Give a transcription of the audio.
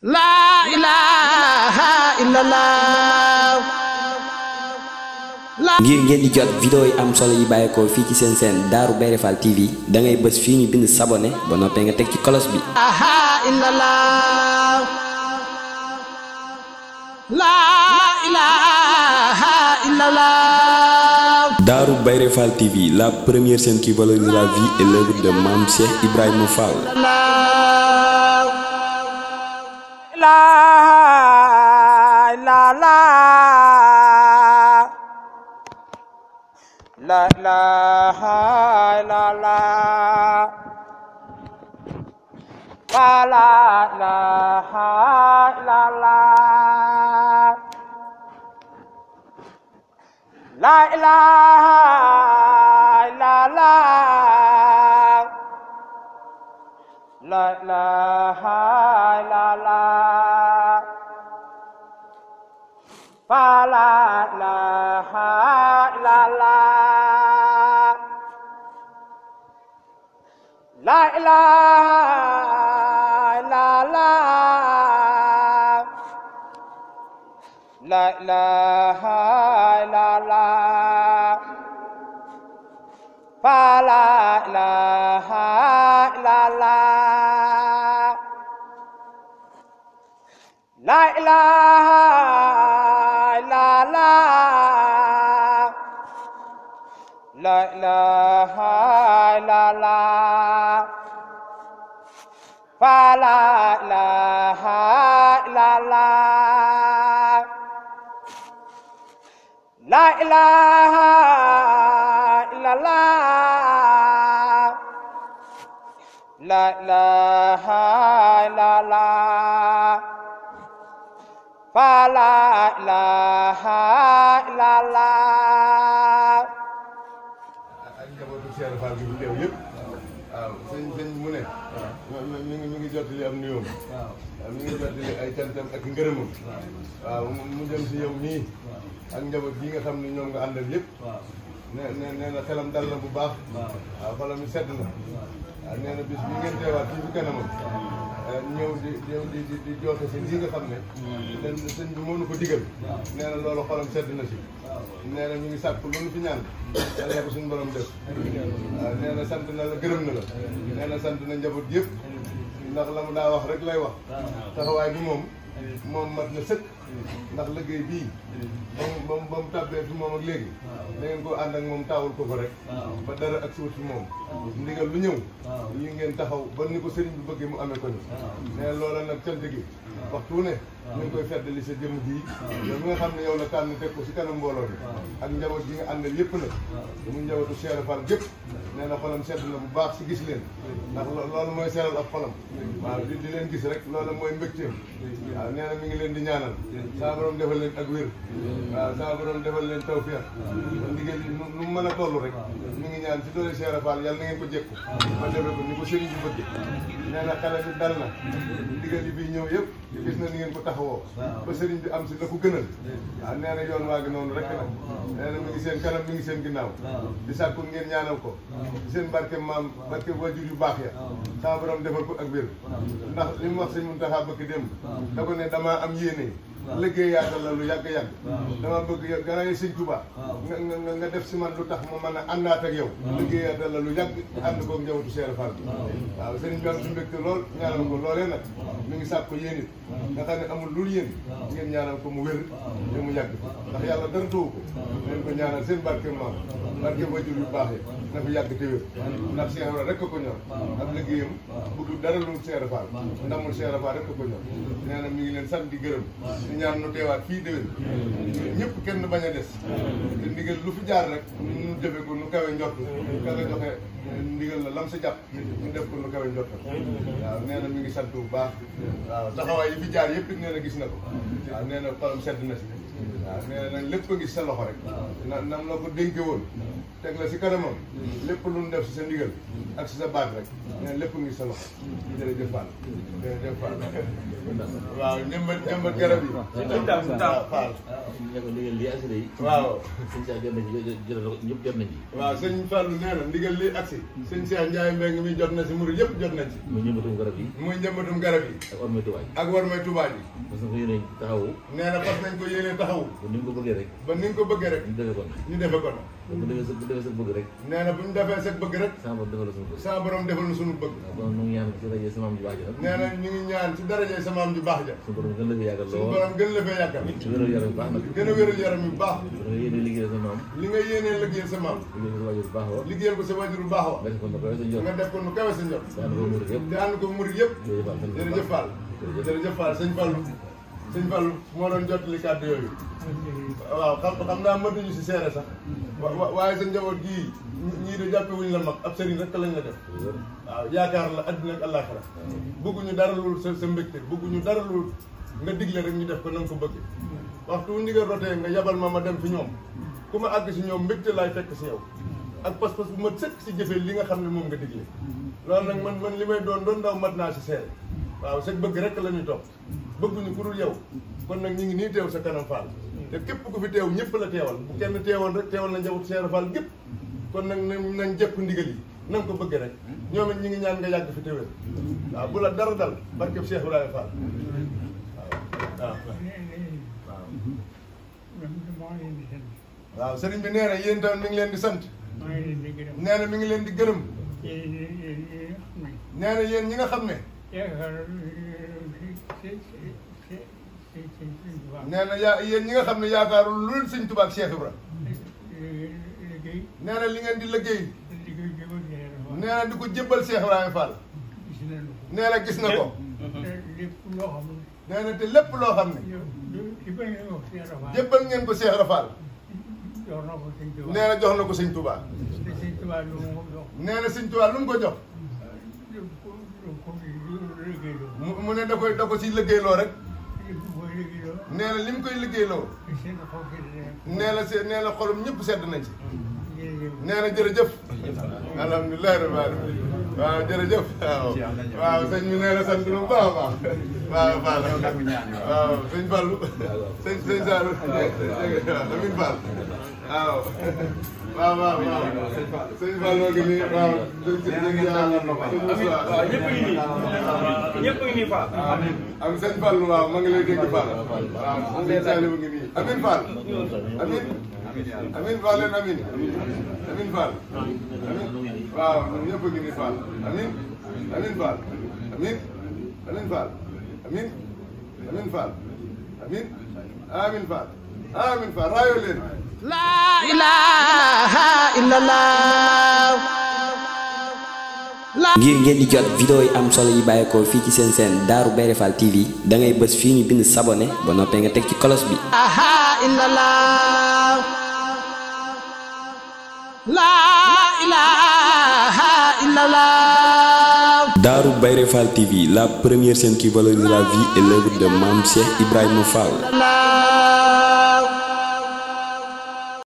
La ilaha illallah. ngir ngeen di jot vidéo yi am solo yi bàyyeekoo fii ci seen chaîne Darou Bairé Fall TV da ngay bës fii ñu bind s'abonné ba noppee nga teg ci cloche bi. La ilaha illallah. Darou Bairé Fall TV, la première chaîne qui valorise la vie et l'œuvre de Mame Cheikh Ibrahima Fall. La ilaha illallah. La ilaha illallah. La ilaha illallah. La ilaha illallah. La ilaha illallah. La ilaha illallah. La ilaha illallah. La ilaha illallah. La ilaha illallah. La ilaha illallah. La ilaha illallah. La ilaha illallah. La ilaha illallah. La ilaha illallah. ak njabootu Cheikh Fall bi bu teew yëpp waaw sëñ mu ne mi ngi jottali am nuyoom waaw mi ngi jottali ay cantam ak ngërëmam waaw mu jëm si yow nii ak njaboot yi nga xam ne ñoom nga àndal yëpp nee na xelam dal na bu baax waaw xolam mi sedd na waaw nee na bis bi ngeen teewaat fii fi kanamam ñëw di joxe si lii nga xam ne den sëñ bi moo nu ko digal nee na loolu xolam sedd na si nee na ñu ngi sàkk lu nu fi ñaan yàlla na ko suñu borom def waaw nee na sant na la gërëm na la nee na sant na njaboot yëpp ndax la mu daa wax rek lay wax taxawaay bi moom mat na sëkk ndax liggéey bii ba mu tàbbee fi moom ak léegi da ngeen ko ànd ak moom taawul ko rek ba dara ak suut fi moom ndigal lu ñëw yi ngeen taxaw ba ni ko sëriñ bi bëggee mu amee ko ni nee loola nag cant gi waxtu ne ñu ngi koy feddali sa jëmm ji yow mi nga xam ne yow la tànn teg ko si kanam mbooloo bi ak njaboot gi nga àndal yëpp nag mu njabootu Cheikh Fall gépp nee na xolam sedd na bu baax si gis leen ndax loolu mooy seeral ak xolam waaw di leen gis rek loolu mooy mbégteem waaw nee na mi ngi leen di ñaanal saa borom defal leen ak wér waaw saa borom defal leen tawfeex ndigal yi nu mu mën a toll rek mi ngi ñaan si doole Cheikh Fall yàlla na ngeen ko jékku ba defee ko ni ko sëriñ bi bëgg nee na xale bi dal na ndigal yi bii ñëw yëpp gis na ni ngeen ko taxawoo ba sëriñ bi am si la ko gënal waaw nee na yoon waa ngi noonu rek nag nee na mi ngi seen kanam mi ngi seen ginnaaw di sàkku ngeen ñaanal ko seen barke maam barke wajur yu baax ya saa borom defal ko ak wér ndax li mu wax sëñ Muntaxa bëgg démb da ko ne damaa am yéene liggéey yaatal la lu yàgg-yàgg dama bëgg yow gannaaw sëñ Tuubaa nga def si man lu tax ma mën a àndaat ak yow liggéey yaatal la lu yàgg ànd koog njabootu Cheikh Fall bi waaw sëriñ bi am si mbégte lool ñaanal ko loolee nag mi ngi sàkk ko yéen it nga xam ne amul lul yéen ngeen ñaanal ko mu wér te mu yàgg ndax yàlla dara tëwu ko leen ko ñaanal seen barke maam barke wajur yu baax yi na fi yàgg te wér ndax Cheikh Ibra rek ko ñor ak liggéeyam budul dara lu Cheikh Fall ndamul Cheikh Fall rek ko ñor nee na mi ngi leen sant di gërëm di ñaan nu teewaat fii déwén ñëpp kenn bañ a des te ndigal lu fi jaar rek nu defe ko nu kawe njort ka nga joxe ndigal la lam sa jàpp ñu def ko nu kawe njort waaw nee na mi ngi sant bu baax waaw taxawaay yi fi jaar yëpp it nee na gis na ko waaw nee na xolam sedd na si waaw nee na nag lépp ko gis sa loxo rek nam la ko dénke woon teg la si kanamam lépp lu nu def si sa ndigal ak si sa baat rek nee lépp ngi sa loxo jërëjëf Fall jërëjëf Fall waaw ñëmbat garab yi waaw Fall ndigal lii agsi yi waaw sëñ Cheikh jot nañ ci ñëpp jot nañ ci waaw sëñ Fallou nee na ndigal lii agsi sëñ Cheikh Ndiaye Mbengue mi jot na si murid yëpp jot nañ ci muy njëmbatum garab yi muy njëmbatum garab yi ak war may Tuubaa ak war may Tuubaa ji ji parce que ko yéene taxawu nee na fas nañ ko yéene taxawu ba ni nga ko bëggee rek ba ni nga ko bëggee rek ñu defee ko ñu defe ko na bu defee sa bëgg rek nee na bu ñu defee sa bëgg rek sama borom defal la suñu bëgg sa borom defal na suñu bëgg kon ñu ngi ñaan ci rajo sama am ju baax ji nag nee na ñu ngi ñaan ci daraje sa maam ju baax ja suñu borom gën la fi yàggal suñu lool borom gën la fee yàggal ci wéral yaram bu baax nag gën a wéral yaram yu baax nga yéene liggéeyal sa maam li nga yéenee liggéeyal sa maam liggéeyal sa waajur bu baax wa liggéeyal ko sa wajur bu baax wa nga def ko na kawe sa njort nga def ko nu kawe sa njot te ànd ko murid yëpp te ànd ko murid yëpp jërëjëf Fall jërëjëf Fall sëñ Fallou moo doon jottali kàddu yooyu waaw xam naa mënuñu si seere sax waaye sa njaboot gii ñii de jàppe wuñ la mag ab sëriñ rek lañ la def waaw yaakaar la addina ak àllaaxira bëgguñu dara lu sa mbégte bëgguñu dara lu nga digle rek ñu def ko na nga ko bëgg waxtu wu ndigal rotee nga yabal ma dem fi ñoom ku ma àgg si ñoom mbégte laay fekk si yow ak pas-pas bu ma sëkk si jëfee li nga xam ne moom nga digle loolu nag man li may doon ndaw mat naa si seere waaw sa bëgg rek la ñuy topp bëgguñu ku dul yow kon nag ñu ngi nii teew sa kanam Fall te képp ku fi teew ñëpp la teewal bu kenn teewoon rek teewal na njaboot Cheikh Fall gépp kon nag nañ jëpp ndigal yi na nga ko bëgg rek ñoom it ñu ngi ñaan nga yàgg fi téwél waaw bu la dara dal barkeb Cheikh Ibrahima Fall waaw sëriñ bi nee na yéen tamit mi ngi leen di sant nee na mi ngi leen di gërëm nee na yéen ñi nga xam ne nee na yéen ñi nga xam ne yaakaarul lu dul Sëñ Tuubaa ak Cheikh Ibra nee na li ngeen di liggéey nee na di ko jébbal Cheikh Ibrahima Fall nee na gis na ko nee na te lépp loo xam ne jébbal ngeen ko Cheikh Ibra Fall nee na jox na ko Sëñ Tuubaa nee na Sëñ Tuubaa lu mu ko jox mu ne da ko si liggéeyloo rek nee na li mu koy liggéeyloo nee na xolum ñëpp sedd nañ ci nee na jërëjëf alhamdulilah rabbil alamin waaw jërëjëf waaw sëñ bi nee na sant bu baax a baax waaw Fall waaw sëñ Fallou sëñ Sallou Amin Fall waaw sëñ Fallou ngi nii waaw ñëpp ngi nii Fall am sëñ Fallou waaw ma ngi lay dégg Fall waaw sëñ Saliou ngi nii Amin Fall Amin Fall leen Amin Fall waaw ñëpp ngi nii Fall Amin Fall Amin Fall Amin Fall Amin Fall raayoo leen La ilaha illallah. ngir ngeen di jot vidéo yi am solo yi bàyyeekoo fii ci seen seen Darou Bairé Fall TV da ngay bës fii ñu bind s'abonner ba noppee nga teg ci cloche bi. La ilaha illallah. Darou Bairé Fall TV, la première chaîne qui valorise la vie et l'œuvre de Mame Cheikh Ibrahima Fall.